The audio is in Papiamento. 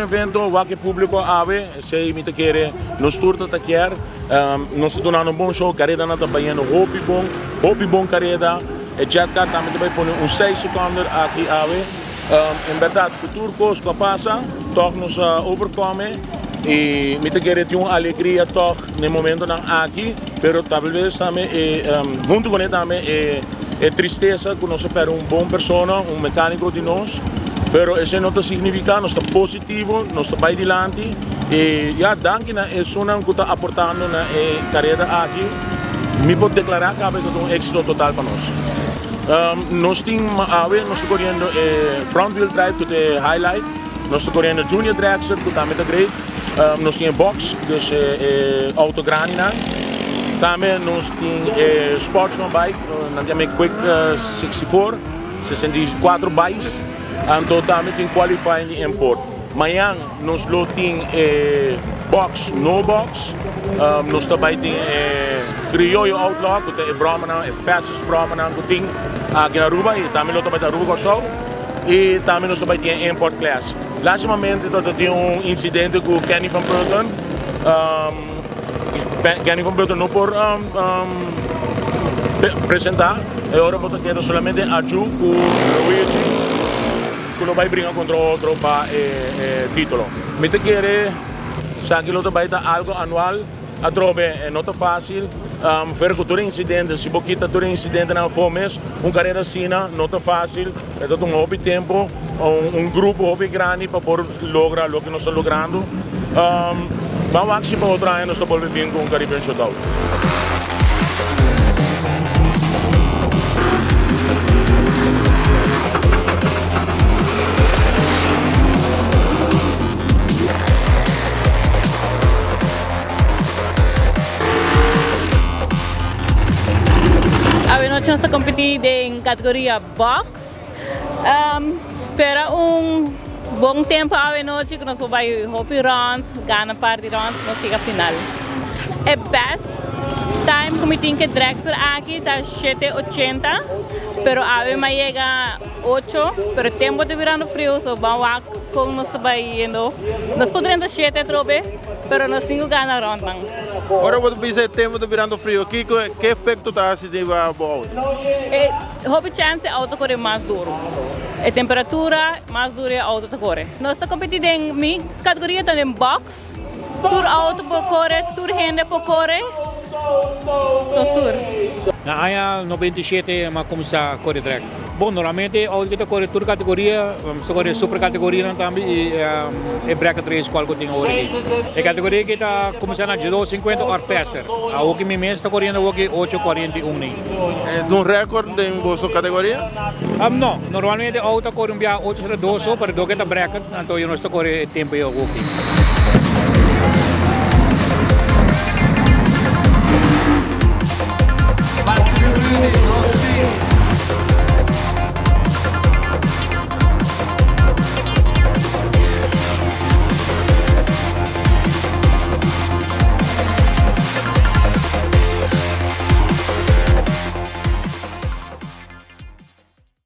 evento, wak e publico awe, esey mi ta kere nos tur ta ta kier. Nos ta dunando un bon show, caredanan ta bayendo hopi bon, hopi bon careda. E jet car tambe ta bay pone un seis seconden aki awe. En berdad cu tur cos cu a pasa, tog nos a overcome y mi ta kere tin un alegria tog na e momentonan aki, pero talbes tambe e hunto cune tambe e e tristesa cu nos a perde un bon persona, un mecanico di nos, pero esey no ta significa nos ta positivo, nos ta bay dilanti y ya danki na esunnan cu ta aportando na e careda aki, mi por declara caba e ta un exito total pa nos. Nos tin awe nos ta coriendo e front wheel drive cu ta e highlight, nos ta coriendo junior dragster cu tambe ta great, nos tin e box dus e auto grandinan, tambe nos tin e sportsman bike nan ta yama e quick 64, 64 bikes, anto tambe tin qualifying di import. Mañan nos lo tin e box no box, nos ta bai tin e Criollo Outlaw cu ta e bromanan, e fastest bromanan cu tin aki na Aruba y tambe lo ta bai ta Aruba Corsou y tambe nos ta bai tin e import class. Lastimamente ta tin un incidente cu Kenny van Putten, Kenny van Putten no por presenta e ora bo ta keda solamente Aju cu Luigi. Cu lo bay bringa contra otro pa e titulo. Mi ta kere sa ki lo ta bay ta algo anual atrobe e no ta facil pero cu tur e incidente si bo kita tur e incidentenan afo mes un carera asina no ta facil e ta tuma hopi tempo un grupo hopi grandi pa por logra loke nos ta logrando ban wak si pa otro aña nos ta bolbe bin cu un Caribbean Shootout. Awe nochi nos ta competi den categoria box. Spera un bon tempo awe nochi cu nos por bay hopi rond, gana par di rond, nos yega final. E best time cu mi tin cu e dragster aki ta shete ochenta, pero awe mi a yega ocho, pero e tempo ta birando friu so ban wak con nos ta bay yendo. Nos por drenta shete atrobe, pero nos tin cu gana rondnan. Ora bo ta bisa e tempo ta birando friu, kico, ke efecto ta haci riba bo auto? Hopi chance e auto kore mas duru. E temperatura mas duru e auto ta kore. Nos ta competi den mi categoria ta den box. Tur auto por kore, tur hende por kore. Nos tur. Na aña 97 mi a cuminsa kore drag. Bon, normalmente e auto ki ta kore tur categoria, mi ta kore super categorianan tambe y e bracket race cual cu tin awor aki. E categoria aki ta cuminsa na 2.50 or faster. Awoki mi mes ta coriendo awoki ocho cuarenta y un nei. E ta un record den boso categoria? No, normalmente auto ta core un biaha ocho sera dos so, pero doke ta bracket, anto yo no ta core e tempo ei awoki.